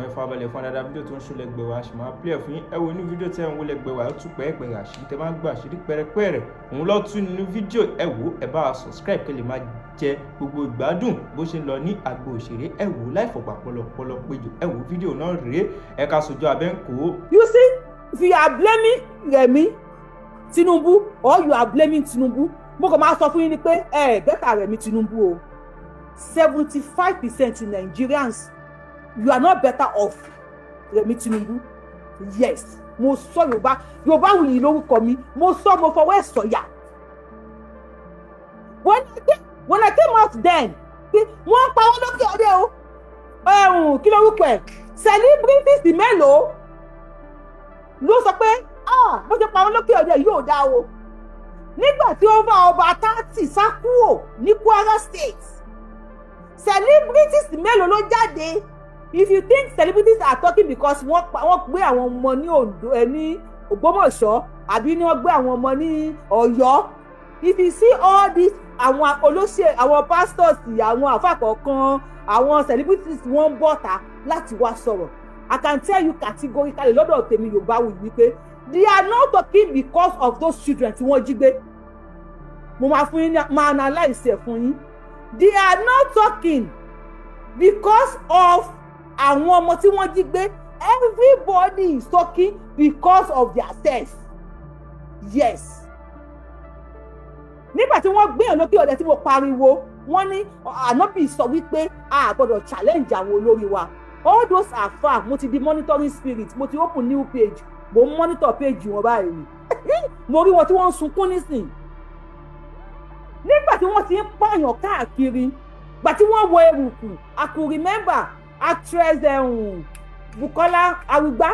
Náà ẹ farabalẹ̀ fún dáadáa. Fídíò tó ń ṣó lẹ́gbẹ̀ẹ́ wa, a sì máa play ẹ̀ fún yín. Ẹ wo inú fídíò tẹ́ ń wò lẹ́gbẹ̀ẹ́ wa, ó tún pẹ́ẹ́pẹ́rẹ́ àṣírí tẹ́ máa ń gbọ́, àṣírí pẹ́rẹpẹ́rẹ òun ló tún nínú fídíò. Ẹ wò, ẹ bá wa subscribe kẹ́ lè máa jẹ gbogbo ìgbádùn bó ṣe ń lọ ní àgbo òṣèré. Ẹ wò láì fọ̀gbà pọlọpọlọ péjọ. Ẹ wò, fídíò náà rèé, ẹ ká sojú abẹ́ ń kó. You see, if you are blaming Remi Tinubu or you are blaming Tinubu, mo kàn máa sọ fún yín ni pé ẹ better Remi Tinubu o. 75% Nigerians, you are not better off Remi Tinubu. Yes, mo sọ. Yorùbá, Yorùbá wuyì lórúkọ mi. Mo sọ, mo fọwọ́ ẹ̀ sọ̀yà. When I came out then pé wọ́n pa wọ́n lókè ọdẹ o, ẹ̀hún, kí lórúkọ ẹ̀, celebrities mélòó ló sọ pé, ah, bó ṣe pa wọ́n lókè ọdẹ yóò dá o? Nígbà tí ó bá ọba 30 sá kúrò ní Kwara State, celebrities mélòó ló jáde? If you think celebrities are talking because wọ́n pa, wọ́n gbé àwọn ọmọ ní Oǹdó ẹ, ní Ògbómọ̀ṣọ́, àbí ní wọ́n gbé àwọn ọmọ ní Ọ̀yọ́, if you see all these, àwọn olóṣè, àwọn pastors, àwọn àfáà kọ̀ọ̀kan, àwọn celebrities, wọ́n ń bọ̀ta láti wá sọ̀rọ̀. I can tell you categorically, lọ́dọ̀ tèmi, Yorùbá wù wípé they are not talking because of those children tí wọ́n jí gbé. Mo máa fún yín, máa analyse ẹ̀ fún yín. They are not talking because of àwọn ọmọ tí wọ́n jí gbé. Everybody is talking because of their self. Yes, nígbà tí wọ́n gbé lókè ọ̀dẹ tí mo pariwo, wọ́n ní ànábì sọ wípé a gbọ́dọ̀ challenge àwọn olórí wa. All those are far. Mo ti di monitoring spirit, mo ti open new page, mo ń monitor page wọn báyìí. Mo rí wọn tí wọ́n ń sunkún nísìn nígbà tí wọ́n ti ń pààyàn káàkiri. Gbà tí wọ́n wọ Eruku, I could remember actress Bukola Arugba,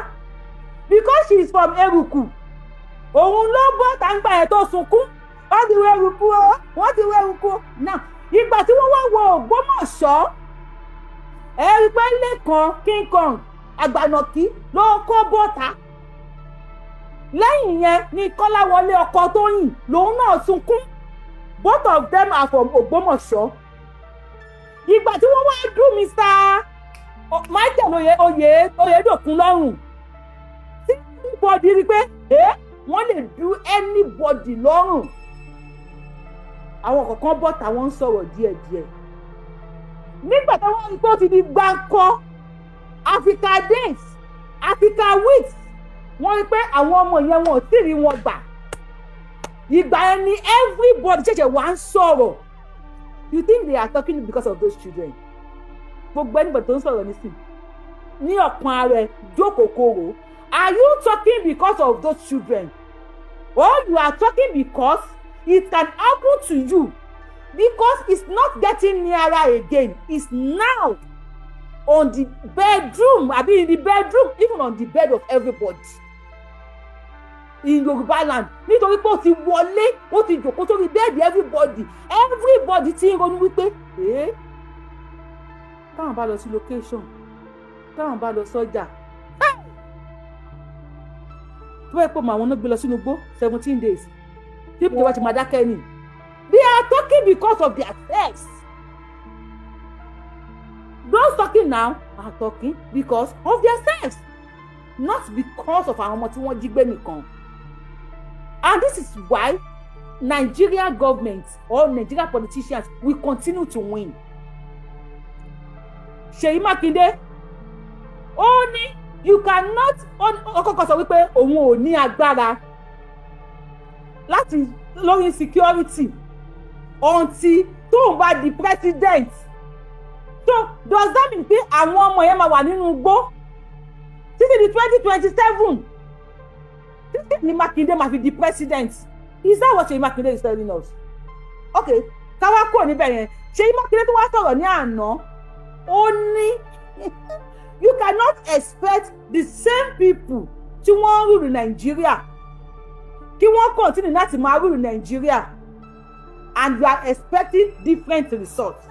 because she is from Eruku, òun ló bọ́ tàǹgbà yẹn tó sunkún. Wọ́n ti wọ Eruku o, wọ́n ti wọ Eruku o. Now, ìgbà tí wọ́n wá wọ Ògbómọ̀ṣọ́, ẹ rí i pé Lẹ́kan King Kong Àgbànàkí ló kó bọ́ta. Lẹ́yìn yẹn ni Kọ́láwọlé ọkọ Tóyìn lòun náà sunkún. Both of them are from Ògbómọ̀ṣọ́. Ìgbà tí wọ́n wá dún Mr Michael Oyèdòkun lọ́rùn, tí anybody rí i pé wọ́n lè dú anybody lọ́rùn, àwọn kọ̀ọ̀kan bọ̀ táwọn ń sọ̀rọ̀ díẹ̀díẹ̀. Nígbà táwọn rí i pé ó ti di gbáǹkọ́, Africa Days, Africa Weeks, wọ́n rí i pé àwọn ọmọ yẹn, wọn ò tí ì rí wọn gbà. Ìgbà yẹn ni everybody ṣẹ̀ṣẹ̀ wá ń sọ̀rọ̀. You think they are talking because of those children? Gbogbo anybody tó ń sọ̀rọ̀ nísìn ní ọ̀kan ara ẹ̀ jókòó kóró. Are you talking because of those children, or you are talking because it can happen to you? Because it's not getting nearer again, it's now on the bedroom, abi in the bedroom, even on the bed of everybody in Yorùbá land. Nítorí pé ó ti wọlé, ó ti jòkó sórí bẹ́ẹ̀dì everybody. Everybody ti ń ronú wípé ee, táwọn bá lọ sí location, táwọn bá lọ sọ́jà, tó bá yẹ pé àwọn náà gbé lọ sínú igbó 17 days, tí ìjọba ti máa dákẹ́ ni. They are talking because of their sex. Those talking now are talking because of their sex, not because of àwọn ọmọ tí wọ́n jí gbé nìkan. And this is why Nigeria government or Nigeria politicians will continue to win. Ṣèyí Mákindé, ó ní you cannot, ó kọ́kọ́ sọ wípé òun ò ní agbára láti lórí security until tóun bá di president. So does that mean pé àwọn ọmọ yẹn máa wà nínú igbó títí di 2027, títí ní Mákindé máa fi di president? Is that what Ṣèyí Mákindé is telling us? Okay, káwá kúrò níbẹ̀ yẹn. Ṣèyí Mákindé tó wá sọ̀rọ̀ ní àná, ó ní you cannot expect the same people tí wọ́n ń rule Nàìjíríà kí wọ́n continue láti máa rule Nàìjíríà and you are expecting different results.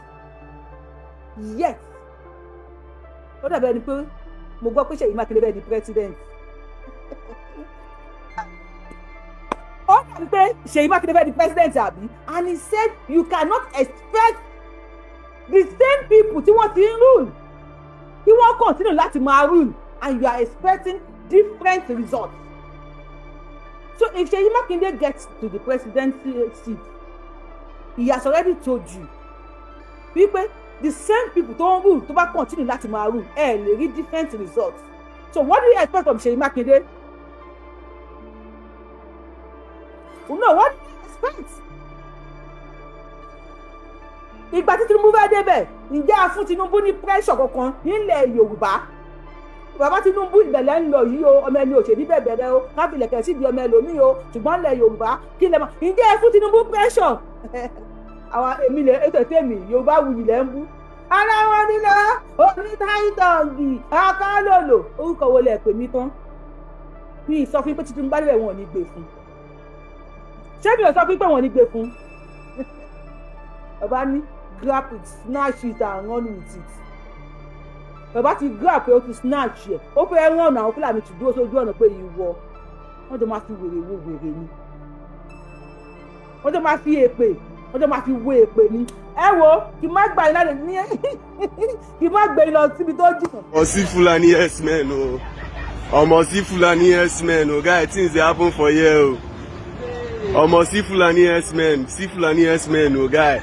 Yet ó dàbí ẹni pé mo gbọ́ pé Ṣèyí Mákindé bẹ́ẹ̀ di president. Ó dàbí pé Ṣèyí Mákindé bẹ́ẹ̀ di president, àbí? And he said you cannot expect the same people tí wọ́n ti ń rule. Kí wọ́n continue láti máa rule and you are expecting different results. So if Seyi Makinde gets to the presidency seat, he has already told you wípé the same people tó ń rule, tó bá continue láti máa rule, ẹ lè rí different results. So what do you expect from Seyi Makinde? No, what do you expect? Ìgbà tí Tinubu fẹ́ débẹ̀, ǹjẹ́ a fún Tinubu ní pressure kankan nílẹ̀ Yorùbá? Bàbá Tinubu, ìbẹ̀lẹ̀ ń lọ yìí o, ọmọ ẹni òṣèlú bẹ̀bẹ̀rẹ̀ o, káfílẹ̀kẹ̀ síbi ọmọ ẹlòmíì o, ṣùgbọ́n ilẹ̀ Yorùbá, kí lè mọ̀? Ǹjẹ́ ẹ fún Tinubu pressure? Àwa èmi lè ètò tèmi, Yorùbá wuyì lẹ́ ń bú ara wọn nílẹ̀ onítàìtọ̀ǹgì akálòlò. Orúkọ wo lẹ pè mí tán? Mi sọ fún yín pé Tinubu bá débẹ̀, wọn ò ní gbé fún. Ṣé mi ò sọ fún yín pé wọn ò ní gbé fún? Bàbá ní grab it, snatch it and run with it. Bàbá ti grab pé ó ti snatch ẹ̀, ó fẹ́ rán àwọn Fúlàní ti dúró sójú ọ̀nà pé ìwọ, wọ́n jọ máa fi wèrè wo wèrè ni, wọ́n jọ máa fi èpè, wọ́n jọ máa fi wo èpè ni. Ẹ wo, kí má gbà yín lálẹ́ ní, kí má gbé yín lọ síbi tó jìnnà. Omo, see Fulani herdsmen o. Omo, see Fulani herdsmen o. Guy, things dey happen for here o. Omo, see Fulani herdsmen, see Fulani herdsmen o, guy.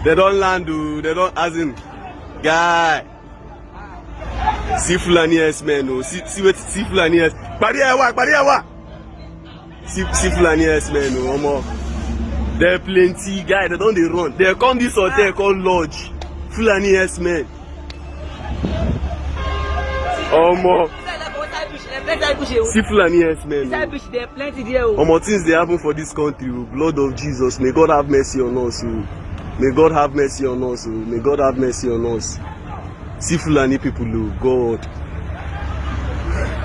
They don land o, they don, as in, guy. See Fulani herdsmen o, see, see wetin, see Fulani herds. Pàdé ẹ wá, pàdé ẹ wá. See, see Fulani herdsmen o, omo. They plenty, guy, they don dey run. They come this hotel called Lodge. Fulani herdsmen. Omo. See Fulani herdsmen Inside o. bush there plenty there o. Omo, things dey happen for dis country o. Blood of Jesus, may God have mercy on us o. May God have mercy on us o. May God have mercy on us. See Fulani people o, God.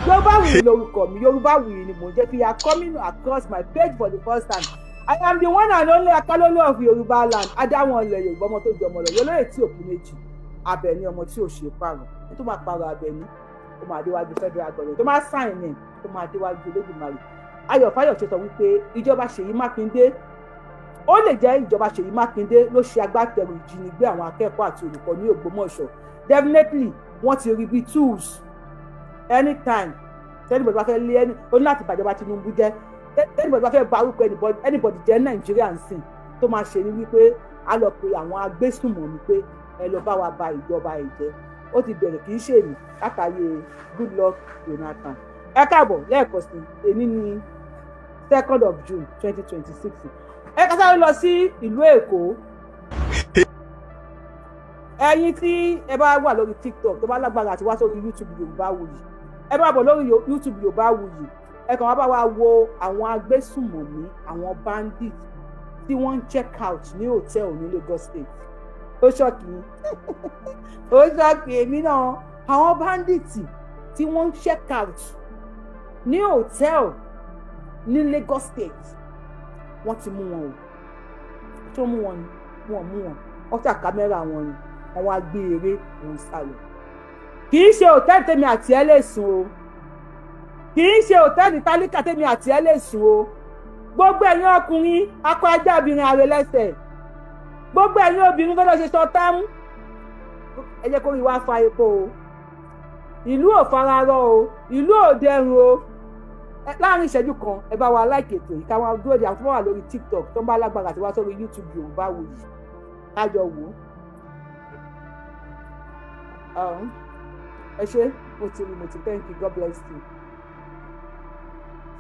Yorùbáwùyí lorúkọ mi, Yorùbáwùyí ni mò ń jẹ́. If you are coming across my page for the first time, I am the one and only Akálólú of Yorùbá land, adáwọn ilẹ̀ Yorùbá, ọmọ tó ju ọmọ lọ, yọlóye tí òkú méjì, Abẹ́ní, ọmọ tí ò ṣe pààrọ̀. Tó máa pààrọ̀ Abẹ́ní, ó máa déwájú federal government, tó máa sign in, tó máa déwájú Olódùmarè. Ayọ̀ Fáyọ̀ṣe sọ wípé ìjọba Ṣèyí Mákindé, ó lè jẹ́ ìjọba Ṣèyí Mákindé ló ṣe agbátẹrù ìjínigbé àwọn akẹ́kọ̀ọ́ àti olùkọ́ ní Ògbómọ̀ṣọ́. Definitely, wọ́n ti rí bí tools. Anytime anybody bá fẹ́ lé ẹni, ó ní láti bàjọba Tinubu jẹ́. Anybody bá fẹ́ ba orúkọ anybody jẹ́ Nàìjíríà ń sìn, tó máa ṣe ni wípé a lọ pe àwọn agbésùnmọ̀mí pé ẹ lọ bá wa ba ìjọba ẹ̀ jẹ́. Ó ti bẹ̀rẹ̀, kì í ṣe èmi, látàyè Goodluck Jonathan. Ẹ káàbọ̀ lẹ́ẹ̀kan sí. Èní ní 2nd of June 2026. Ẹ ká sáré lọ sí ìlú Èkó. Ẹ̀yin tí ẹ bá wà lórí TikTok, tó bá lágbára àti wá sórí YouTube Yorùbáwùyí, ẹ bá bọ̀ lórí YouTube Yorùbáwùyí. Ẹ kàn wá bá wa wo àwọn agbésùnmọ̀mí, àwọn bandit tí wọ́n ń check out ní hòtẹ́ẹ̀lì ní Lagos State. Ó shock yín, ó shock èmi náà. Àwọn bandit tí wọ́n ń check out ní hòtẹ́ẹ̀lì ní Lagos State, wọ́n ti mú wọn o. Tó mú wọn ni wọ́n mú wọn, wọ́n tà kámẹ́rà wọn ni wọ́n wá gbé eré òun sálọ. Kì í ṣe hòtẹ́ẹ̀lì tèmi àti ẹ lè sùn o, kì í ṣe hòtẹ́ẹ̀lì tálíkà tèmi àti ẹ lè sùn o. Gbogbo ẹ̀yin ọkùnrin akọ ajá, obìnrin àrè lẹ́sẹ̀, gbogbo ẹ̀yin obìnrin tó lọ ṣe sọ támú, ẹ jẹ́ kó rí wá fa epo o. Ìlú ò fararọ o, ìlú ò dẹrùn o. Láàrin ìṣẹ́jú kan, ẹ bá wa like ètò yìí, káwọn dúró de àwọn tó wà lórí TikTok, tó ń bá lágbára àti wá sórí YouTube Yorùbáwùyí, kájọ wò ó. Ẹ ṣé, mo ti rí, mo ti, thank you, God bless you.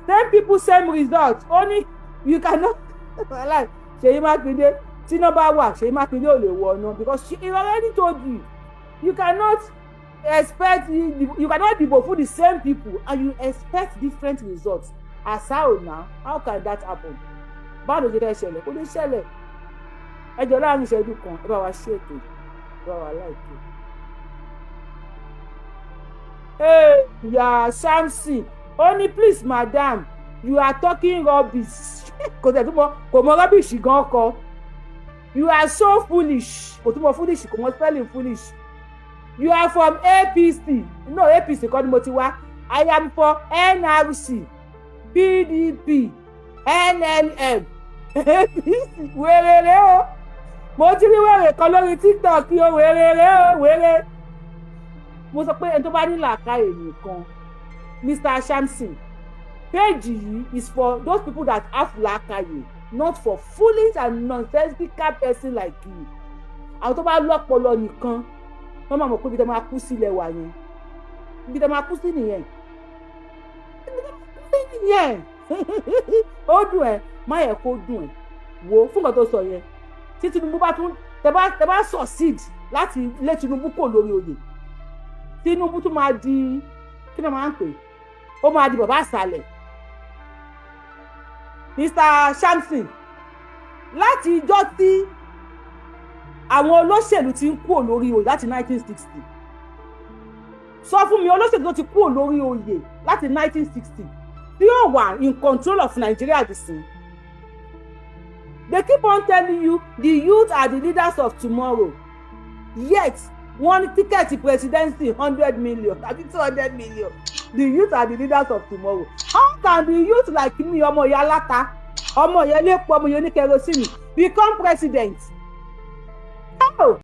Same people, same result. Ó ní you cannot like Ṣèyí Mákindé. Tí iná bá wà, Ṣèyí Mákindé ò lè wọ ọ̀nà because he already told you, you cannot expect, you cannot dìbò fún the same people and you expect different results. As how now? How can that happen? Báwo ló ṣe fẹ́ ṣẹlẹ̀? Kó lè ṣẹlẹ̀. Ẹ jọ, láàrin ìṣẹ́jú kan, ẹ bá wa ṣe ètò, ẹ bá wa like. Hey, ya Samson, ó ní please madam, you are talking rubbish. Kò tẹ̀ tún mọ, kò mọ rubbish gan kọ. You are so foolish. Kò tún mọ foolish, kò mọ spelling foolish. You are from APC. No, APC kọ́ ni mo ti wá. I am for NRC, PDP, NLM, APC. Wèrèrè o, mo ti rí wèrè kan lórí TikTok o. Wèrèrè o, wèrè. Mo sọ pé ẹni tó bá ní làákàyè nìkan. Mr Shamson, page yìí is for those people that have làákàyè, not for foolish and nonsensical person like you. Àwọn tó bá lọ́pọlọ nìkan wọ́n máa mọ̀ pé ibi tó máa kú sílẹ̀ wà yẹn, ibi tó máa kú sí nìyẹn, ibi tó máa kú sí nìyẹn. Ó dùn ẹ́, má yẹ kó dùn ẹ́. Wò ó fún nǹkan tó sọ yẹn, tí Tinubu bá tún tẹ bá succeed láti lé Tinubu kò lórí oyè, Tinubu tún máa di, kí ni wọ́n máa ń pè, ó máa di bàbá àṣàlẹ̀. Mr Shamson, láti ijọ́ tí àwọn olóṣèlú ti ń kúrò lórí oyè láti 1960, sọ fún mi olóṣèlú tó ti kúrò lórí oyè láti 1960 tí yóò wà in control of Nigeria dì sí. They keep on telling you the youth are the leaders of tomorrow, yet wọ́n ní ticket presidency 100 million àbí 200 million. The youth are the leaders of tomorrow. How can the youth like me, ọmọ ìyá aláta, ọmọ ìyá elépo, ọmọ ìyá oní kerosene, become president? How?